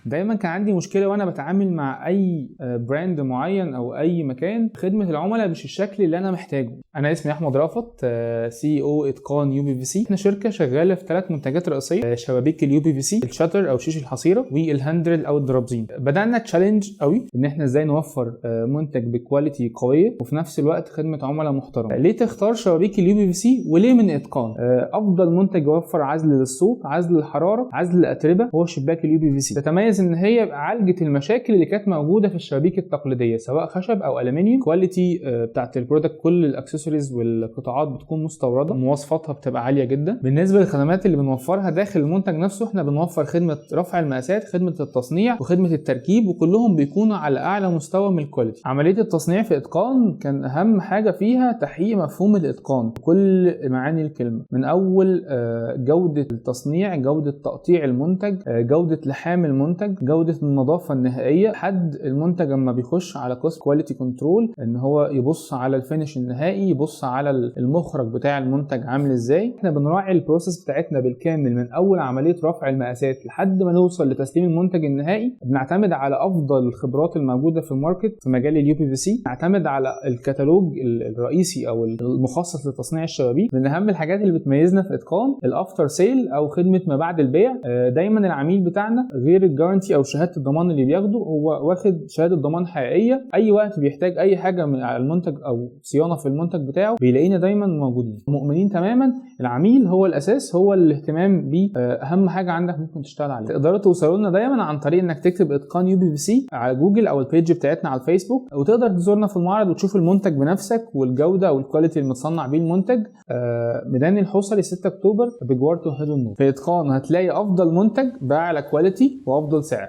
دايما كان عندي مشكلة وانا بتعامل مع اي brand معين او اي مكان، خدمة العملاء مش الشكل اللي انا محتاجه. انا اسمي احمد رافت، CEO اتقان UPVC. احنا شركة شغالة في 3 منتجات رئيسيه: شبابيك ال UPVC، ال shutter او شيش الحصيره، وال handrail او الدرابزين. بدانا challenge قوي ان احنا ازاي نوفر منتج ب quality قوية وفي نفس الوقت خدمة عملاء محترمه. ليه تختار شبابيك ال UPVC وليه من اتقان؟ افضل منتج يوفر عزل للصوت، عزل الحراره، عزل الاتربه هو شباك ال UPVC. تتميز ان هي عالجت المشاكل اللي كانت موجودة في الشبابيك التقليدية سواء خشب او الومنيوم. quality بتاعت ال product، كل الاكسسوارز والقطاعات بتكون مستورده، مواصفاتها بتبقى عالية جدا. بالنسبة للخدمات اللي بنوفرها داخل المنتج نفسه، احنا بنوفر خدمة رفع المقاسات، خدمة التصنيع، وخدمه التركيب، وكلهم بيكونوا على اعلى مستوى من ال quality. عملية التصنيع في اتقان كان اهم حاجة فيها تحقيق مفهوم الاتقان بكل معاني الكلمه، من اول جوده التصنيع، جوده تقطيع المنتج، جوده لحام المنتج، جوده النظافة النهائيه، لحد المنتج لما بيخش على قسم quality control ان هو يبص على ال finish النهائي، يبص على المخرج بتاع المنتج عامل ازاي. احنا بنراعي ال process بتاعتنا بالكامل من اول عملية رفع المقاسات لحد ما نوصل لتسليم المنتج النهائي. بنعتمد على افضل الخبرات الموجودة في ال market في مجال ال UPVC، نعتمد على الكتالوج الرئيسي او المخصص لتصنيع الشبابيك. من اهم الحاجات اللي بتميزنا في اتقان ال after sale او خدمة ما بعد البيع. دايما العميل بتاعنا غير ال guarantee او شهادة الضمان اللي بياخده، هو واخد شهادة ضمان حقيقيه. اي وقت بيحتاج اي حاجة من على المنتج او صيانة في المنتج بتاعه بيلاقينا دايما موجودين. مؤمنين تماما العميل هو الاساس، هو الاهتمام بيه اهم حاجة عندك ممكن تشتغل عليه. تقدروا توصلوا لنا دايما عن طريق انك تكتب اتقان UPVC على جوجل او ال page بتاعتنا على الفيسبوك، وتقدر تزورنا في المعرض وتشوف المنتج بنفسك والجودة وال quality المتصنع بيه المنتج. ميدان الحصري 6 اكتوبر بجوار توحيد النور. في اتقان هتلاقي افضل منتج باعلى quality وافضل سعر.